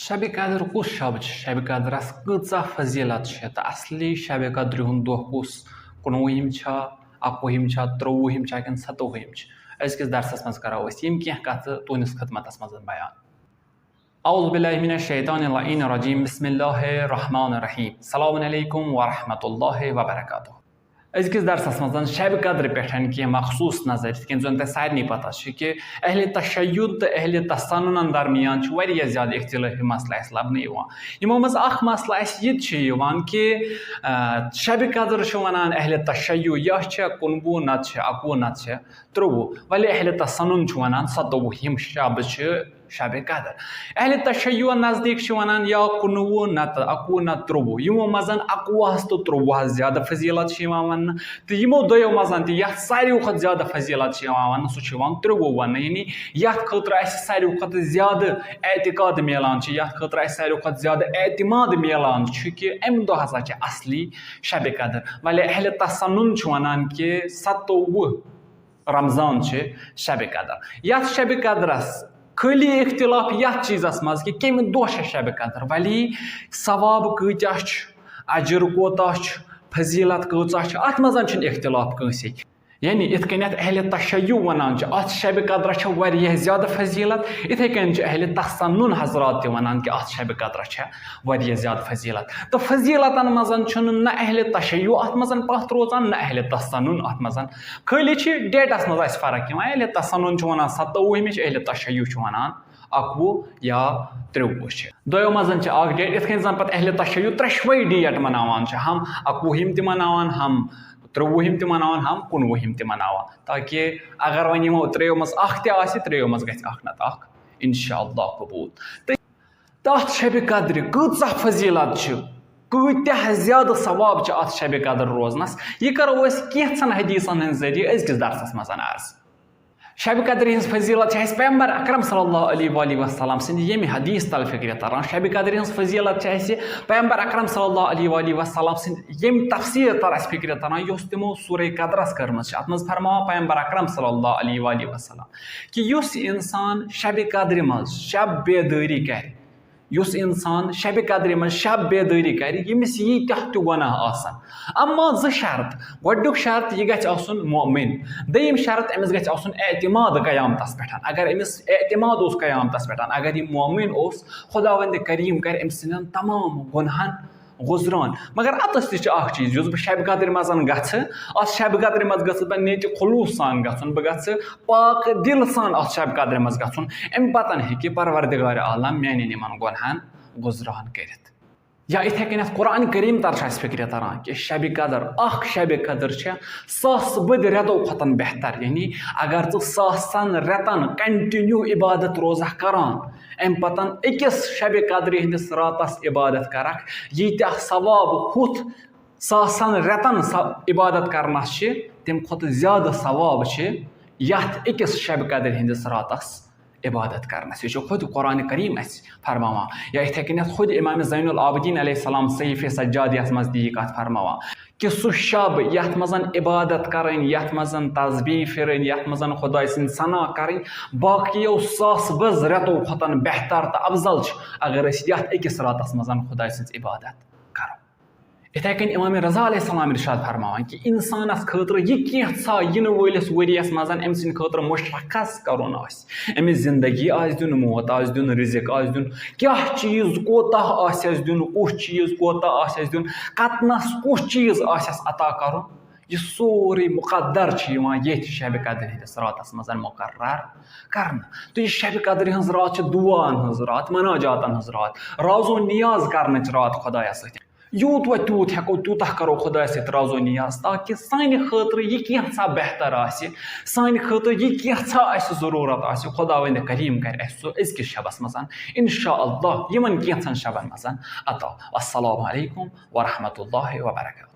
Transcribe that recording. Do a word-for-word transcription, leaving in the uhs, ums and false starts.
شبِ قدر کُس شب چھِ؟ شبِ قدرس کۭژاہ فضیلت چھِ؟ تہٕ اصلی شبِ قدرِ ہُنٛد دۄہ کُس؟ کُنوُہِم چھا، اَکوُہِم چھا، ترٛۆوُہِم چھا کِنہٕ ستووُہِم چھِ؟ أزکِس درسس منٛز کرو أسۍ یِم کینٛہہ کتھٕ تُہنٛدِس خدمتس منٛز بیان۔ اعوذ باللہ من الشیطان اللعین الرجیم۔ بسم اللہ الرحمن الرحیم۔ السلام علیکم ورحمۃ اللہ وبرکاتہ۔ أزکِس درسس منٛز شبِ قدرِ پٮ۪ٹھ کینٛہہ مخصوٗص نظر، یِتھ کٔنۍ زن تۄہہِ سارنٕے پتہ چھِ کہِ اہلِ تشیع تہٕ اہلِ تسننن درمیان چھُ واریاہ زیادٕ اختلافی مسلہٕ اَسہِ لبنہٕ یِوان۔ یِمو منٛز اکھ مسلہٕ اَسہِ یہِ تہِ چھُ یِوان کہِ، آ، شبِ قدر چھُ ونان اہلِ تشیع، یا چھےٚ کُنوُہ، نتہٕ چھےٚ اکوُہ، نتہٕ چھےٚ ترٛۆوُہ، ولی اہلِ تسنن چھُ ونان ستووُہ، یِم شب چھِ شبِ قدر۔ اہلِ تشیع نزدیٖک چھِ ونان یا کُنوُہ، نتہٕ اکوُہ، نتہٕ ترٛۆوُہ۔ یِمو منٛز اکوُہس تہٕ ترٛۆوُہس زیادٕ فضیلت چھِ یِوان وننہٕ، تہٕ یِمو دۄیو منٛز تہِ یتھ ساروی کھۄتہٕ زیادٕ فضیلت چھِ یِوان وننہٕ، سُہ چھُ یِوان ترٛۆوُہ وننہٕ۔ یعنی یتھ خٲطرٕ اَسہِ ساروی کھۄتہٕ زیادٕ اعتقاد میلان چھُ، یتھ خٲطرٕ اَسہِ ساروی کھۄتہٕ زیادٕ اعتماد میلان چھُ کہِ امہِ دۄہ ہسا چھِ اصلی شبِ قدر۔ ولی اہلِ تسنن چھُ ونان کہِ ستووُہ رمضان چھِ شبِ قدر۔ یتھ شبِ قدرس خٲلی اختلاف یتھ چیٖزس منٛز کہِ کمہِ دۄہ چھےٚ شبِ قدر، ولی ثواب کۭتیاہ چھُ، اجر کوتاہ چھُ، فضیلت کۭژاہ چھِ، اتھ منٛز چھُنہٕ اختلاف کٲنٛسے۔ یعنی یِتھ کٔنٮ۪تھ اہلِ تشیع ونان چھِ، اتھ شبِ قدرس چھےٚ واریاہ زیادٕ فضیلت، یِتھے کٔنۍ چھِ اہلِ تسنن حضرات تہِ ونان کہِ اتھ شبِ قدرس چھےٚ واریاہ زیادٕ فضیلت۔ تہٕ فضیلتن منٛز چھُنہٕ نہ اہلِ تشیع اتھ منٛز پتھ روزان، نہ اہلِ تسنن اتھ منٛز۔ خٲلی چھِ ڈیٹس منٛز اَسہِ فرق یِوان۔ اہلِ تسنن چھُ ونان ستووُہمِس، اہلِ تشیع چھُ ونان اکوُہ یا ترٛۆوُہ چھِ۔ دۄیو منٛز چھِ اکھ ڈیٹ، یِتھ کٔنۍ زن پتہٕ اہلِ تشیع ترٛٮ۪شوَے ڈیٹ مناوان چھِ، ہم اکوُہِم تہِ مناوان، ہم ترٛۆوُہِم تہِ مناوان، ہم کُنوُہِم تہِ مناوان، تاکہِ اگر وۄنۍ یِمو ترٛیٚیو منٛز اکھ تہِ آسہِ، ترٛیٚیو منٛز گژھِ اکھ نتہٕ اکھ، انشاءاللہ قبول۔ تہٕ تتھ شبِ قدرِ کۭژاہ فضیلت چھِ، کۭتیاہ زیادٕ ثواب چھِ اتھ شبِ قدر روزنس، یہِ کرو أسۍ کینٛژن حدیثن ہٕنٛدۍ ذٔریعہٕ أزکِس درسس منٛز عرض۔ شبِ قدرِ ہٕنٛز فضیلت چھِ اَسہِ پیغمبر اکرم صلی اللہ علیہ وآلہ وسلم سٕنٛدِ ییٚمہِ حدیث تل فکرِ تران۔ شبِ قدرِ ہٕنٛز فضیلت چھِ اَسہِ پیغمبر اکرم صلی اللہ علیہ وآلہ وسلم سٕنٛدِ ییٚمہِ تفسیٖر تل اَسہِ فکرِ تران، یۄس تِمو سورہ قدرس کٔرمٕژ چھِ۔ اتھ منٛز فرماوان پیغمبر اکرم صلی اللہ علیہ وآلہ وسلم کہِ یُس انسان شبِ قدرِ منٛز شب بیدٲری کرِ، یُس انسان شبِ قدرِ منٛز شب بیدٲری کرِ، ییٚمِس ییٖتیٛاہ تہِ گۄناہ آسن، اما زٕ شرط۔ گۄڈٕنیُک شرط، یہِ گژھِ آسُن مؤمن۔ دوٚیِم شرط، أمِس گژھِ آسُن اعتماد قیامتس پٮ۪ٹھ۔ اگر أمِس اعتماد اوس قیامتس پٮ۪ٹھ، اگر یہِ مؤمن اوس، خداوندِ کریم کرِ أمۍ سٕنٛدٮ۪ن تمام گۄنہن غفران۔ مگر اتس تہِ چھِ اکھ چیٖز، یُس بہٕ شبِ قدرِ منٛز گژھٕ، اتھ شبِ قدرِ منٛز گژھٕ بہٕ نیتِ خلوص سان گژھُن، بہٕ گژھٕ پاک دل سان اتھ شبِ قدرِ منٛز گژھُن۔ امہِ پتن ہیٚکہِ پروردگار عالم میانٮ۪ن یِمن گۄنہن غفران کٔرِتھ۔ یا یِتھے کٔنٮ۪تھ قرآن کریم تر چھُ اَسہِ فکرِ تران کہِ شبِ قدر، اکھ شبِ قدر چھےٚ ساس بٔدۍ رٮ۪تو کھۄتن بہتر۔ یعنی اگر ژٕ ساسن رٮ۪تن continue عبادت روزکھ کران، امہِ پتن أکِس شبِ قدرِ ہٕنٛدِس راتس عبادت کرکھ، ییٖتیٛاہ ثواب ہُتھ ساسن رٮ۪تن سا-، عبادت کرنس چھِ، تمہِ کھۄتہٕ زیادٕ ثواب چھِ یتھ أکِس شبِ قدرِ ہٕنٛدِس راتس عبادت کرنس۔ یہِ چھُ خود قرآن کریم اَسہِ فرماوان۔ یا یِتھے کٔنٮ۪تھ خود امام زین العابدین علیہ السلام صحیفہ سجادیس منٛز تہِ یہِ کتھ فرماوان کہِ سُہ شب یتھ منٛز عبادت کرٕنۍ، یتھ منٛز تسبیح پھرٕنۍ، یتھ منٛز خداے سٕنٛز ثنا کرٕنۍ، باقیو ساس بٔز رٮ۪تو کھۄتن بہتر تہٕ افضل چھُ اگر أسۍ یتھ أکِس راتس منٛز خداے سٕنٛز عبادت کرو۔ یِتھے کٔنۍ امام رضا علیہ السلام ارشاد فرماوان کہِ انسانس خٲطرٕ یہِ کینٛژھا یِنہٕ وٲلِس ؤریس منٛز أمۍ سٕنٛدِ خٲطرٕ مشخص کرُن آسہِ، أمِس زندگی آسہِ دیُن، موت آسہِ دیُن، رزق آسہِ دیُن، کیٛاہ چیٖز کوتاہ آسٮ۪س دیُن، کُس چیٖز کوتاہ آسٮ۪س دیُن، کتنس کُس چیٖز آسٮ۪س عطا کرُن، یہِ سورُے مقدر چھُ یِوان ییٚتھۍ شبِ قدر ہٕنٛدِس راتس منٛز مقرر کرنہٕ۔ تہٕ یہِ شبِ قدرِ ہٕنٛز راتھ چھِ دُعاہن ہٕنٛز راتھ، مناجاتن ہٕنٛز راتھ، راز و نیاز کرنٕچ راتھ خدایس سۭتۍ۔ یوٗت وۄنۍ تیوٗت ہٮ۪کو، تیوٗتاہ کرو خۄدایَس سۭتۍ راز و نیاز، تاکہِ سانہِ خٲطرٕ یہِ کینٛژھا بہتر آسہِ، سانہِ خٲطرٕ یہِ کینٛژھا اَسہِ ضروٗرت آسہِ، خۄداوندِ کریم کرِ اَسہِ سُہ أزکِس شبس منٛز، انشاء اللہ، یِمن کینٛژھن شبن منٛز عطا۔ السلام علیکم ورحمۃ اللہ وبرکاتہ۔